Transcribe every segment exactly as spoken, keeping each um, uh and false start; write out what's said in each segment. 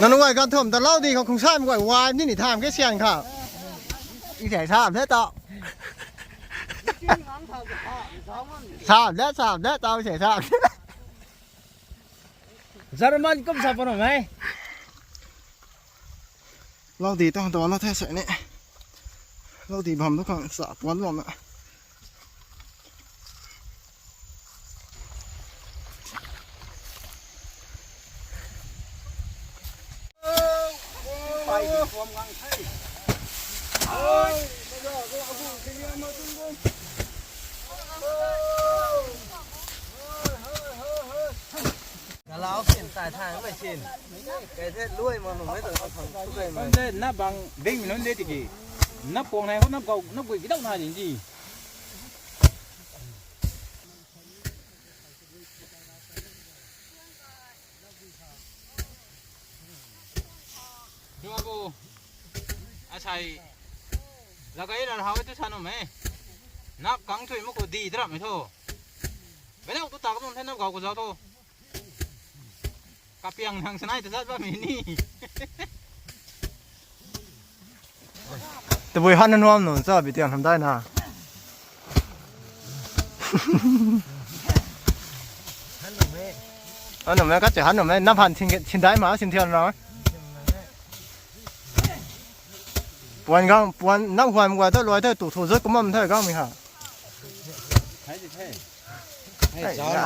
Nanu guay ganv thum ta lau di khou khung sam guay wai ni ni tham ke sian kha. I thei sam the tau. Sam the, sam the tau, i thei sam. German kum sa pano mai. Lau di tang tang na the sai ni. Lau di bam tu khang sa puan bam na. Galau sin tai thang mei sin. Kai the luai ma nung mei tang thang tu kai mei. Nap bang ding mi nunc de tiki. Nap puang nai ho nap gau nap gui kidau na ding di. Nua bu. Asai. Lagai ran hau tu sanu mei. Nap kang thui mo ko di drap mei tho. Belok tu tak nung the nap gau ko zau tho. Kapiang nang sanai ta zat ba mi ni. Tabui han nuam nung cha bi tiang tham dai na. Han nuam e, ka che han nuam e, na phan thin, thin dai ma, thin thian ra. Puan gang, puan nap huam guay ta luai ta tu thu zat kumam thai gang mi ha. Hai,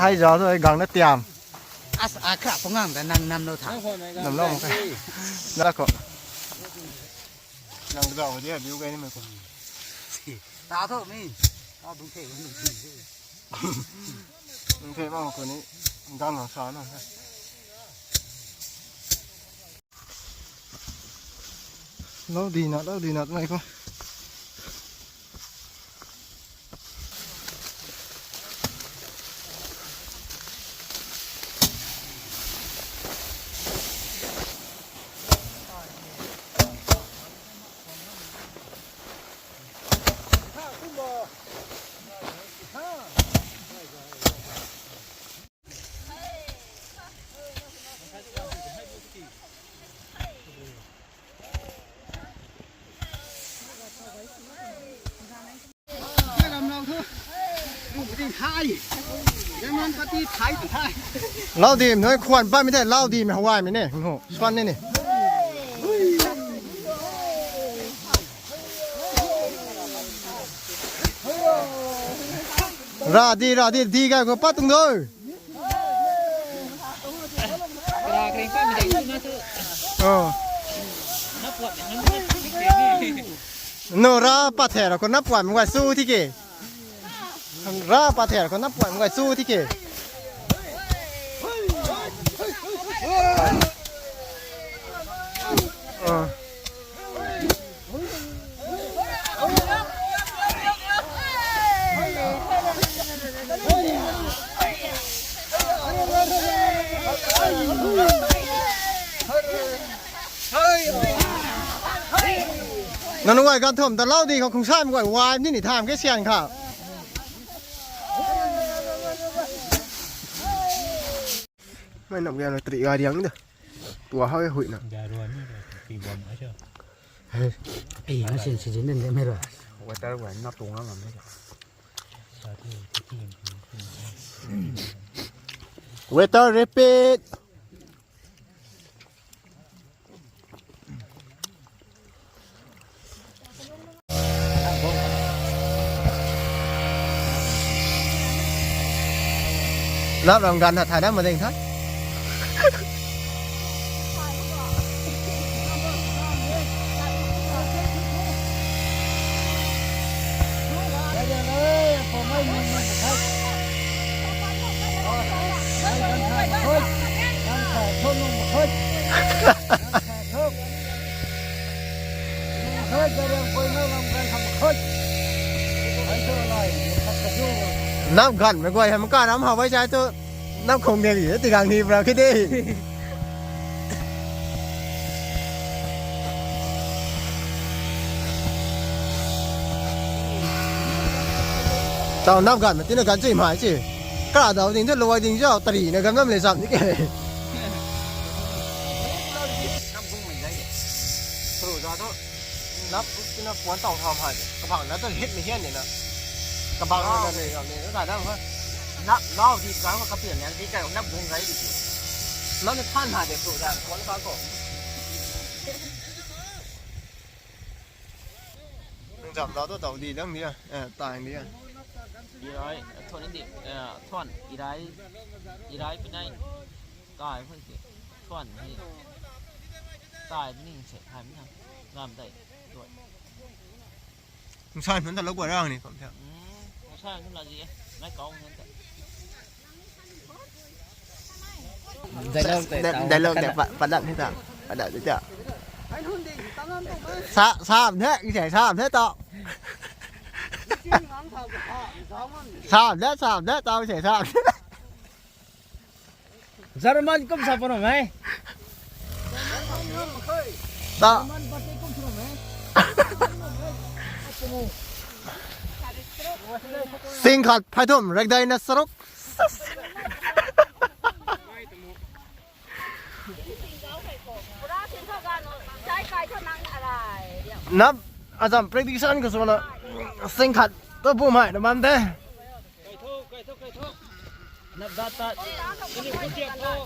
hai zau tu gang na tiam. As a kra pangang da nang nam lo tha. Nam lo mo kai. Na ko. Nang zau dia biu kai ni mai ko. Ta tho mi. Ta bung the bung the. Bung the bang ko ni gang nang sa na. Lau di na, lau di na, mai ko. Lau di, nui khwan pa mi the, lau di mi hawai mi ne, ngu, swan ni ni. Ra di, ra di, di ga ko pa tung do. Oh. No, ra pa the ra ko na puan mei guay su thi ke. Ra pa the ra ko na puan mei guay su thi ke. Oh. Nanu guay ganv thum ta lau di khou khung sam guay wai ni ni tham ke sian kha. Mai nam gaya na tri ga riang da. Tua hau hui na. Ei, na sin si jin den de mei ra. Water wai na tung na ngam de. Waiter, repeat. Lap ram gan na thai na ma ding thai. Nap ganv mei guay hei maka ram how bai sai tu nap khong de li ti gang ni pra khe de. Tau nap ganv mei tina ganv chui mai chi. Kara dau ding thu luai ding zau tari na ganv ngam le zam ni ke. Nap, nap puan tau tham hai. Kabang na tu hit mi hian ni na. Kabang na ni, ni na ta dang ha. Nap lau di gang ka pian ni di ka nap bung gai di. Nap ni than ha de tu da puan ka ko. Nang jam da tu tau di dang ni a. Eh, tai ni a. Irai, thuan di, eh, thuan, irai, irai pinai. Kai hoi ke, thuan hei. Kai ni se, kai mi thang. Ngam dai. Tuai. Sai hmang ta lou guay rang ni, kum the. Hmm, sai hmang la ji. Nai kau hmang ta. Dialogue tei, dialogue tei, pa, padat ni ta. Padat ni ta. Sa, sam the, ki se, sam the ta. Sam the, sam the, ta, ki se, sam. German kum sa pano mai. Ta. German pati kum sa mai. Sing khat phai thum, rek dai na saruk. Nap, azam prediction ka suna sing khat tu bu mai na mam de. Nap dat ta.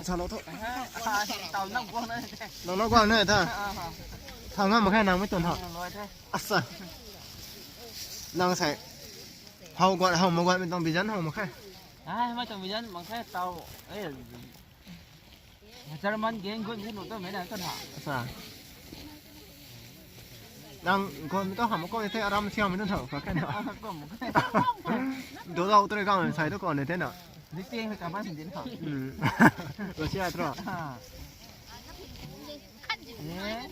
Sa lo tho. Nang na guang na tha. Thang ngam mak khe nang mei tun tha. Asa. Nang sai. Hau guat, hau ma guat, mei tang bijan hau mak khe. Ai, mei tang bijan mak khe tau. Eh, German gang gun gun tu mei na kan ha. Asa. Nang gun tu ham ko the aram siam mei tu thau ka kan ha. Kum. Do dau tu kam sai tu kon the na. Di tiang ka ban din ha. Hmm. Russia tro. Ha. Eh.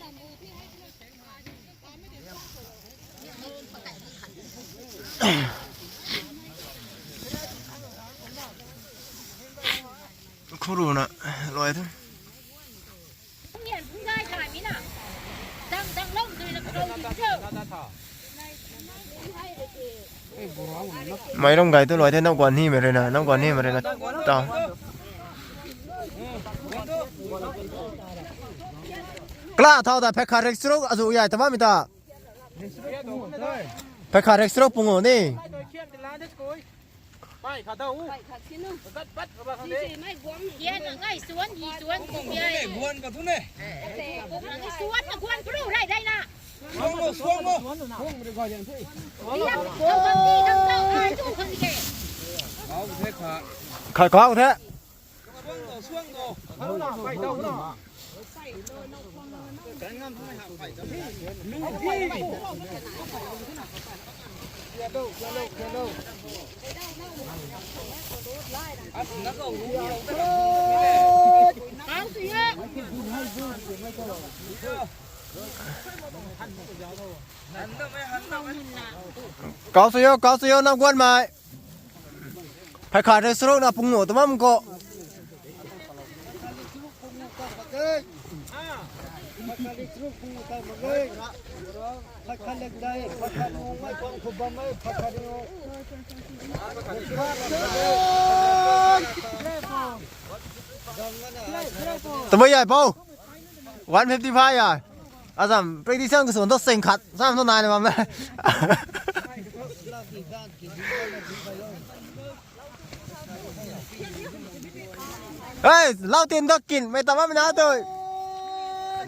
Khuru na loi the. Mei ram gai tu loi the, nau guan ni mei rui na, nau guan ni mei rui na. Ta. Kla thau ta phek khat rek sruk azu yai ta bam mi ta. Phek khat rek sruk pungu ni. Pai khat dau. Pai khat sinu. Kat pat ka ba khang de. Sisi mai guang. Yan ngai suan, hi suan kung yai. Guan ka tu ne. Kung ngai suan na guan kru rai dai na. Suang mo, suang mo. Diak, kau bam di, kau kau ai tu khang ke. Kau the kha. Kha kau the. Kau suyo, kau suyo, nau guan mai. Phek khat rek sruk na pungu tu bam ko. Tabui yai pou. One fifty five yai. Azam prediction ka sun tu sing khat. Sam tu nai na bam na. Hey, lau tin da kin, mei ta bam na tu.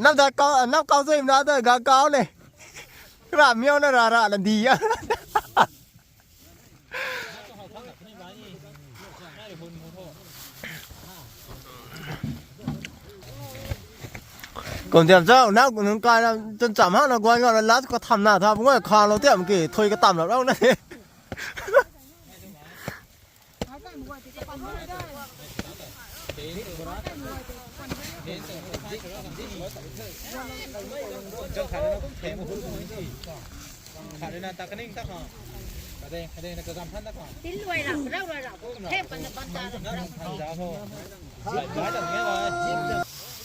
Nap da kau, nap kau zui na tu, ga kau le. Ra miau na ra ra la di ya. Kum tiam chau, nau nung kai na, chun cham hak na guan ngau na, last ka tham na tha, bu ngai kha lo tiam ki, thui ka tam lo lo na.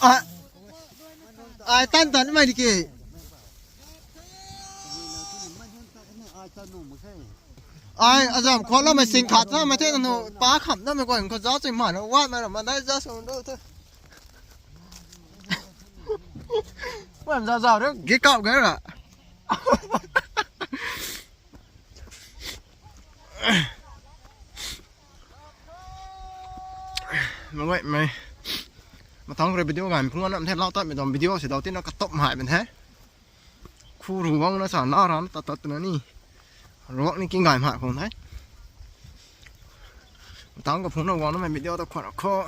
Ai, ai, tan tan mai di ke. Ai, azam khou la mai sing khat sa mai the nu pa kham na mai kwan khou zau chui ma na wat mai ra ma dai za so do the. Wan za za re, ge kau ge ra. Mangoi mei. Matang re video gay phung anam the, lau tat mei tuang video si dau tina katop mai ben the. Khu ruang na sa na ran tat tat na ni. Ruang ni king gay mai khung the. Matang ka phung na guang na mei video ta khwan kho.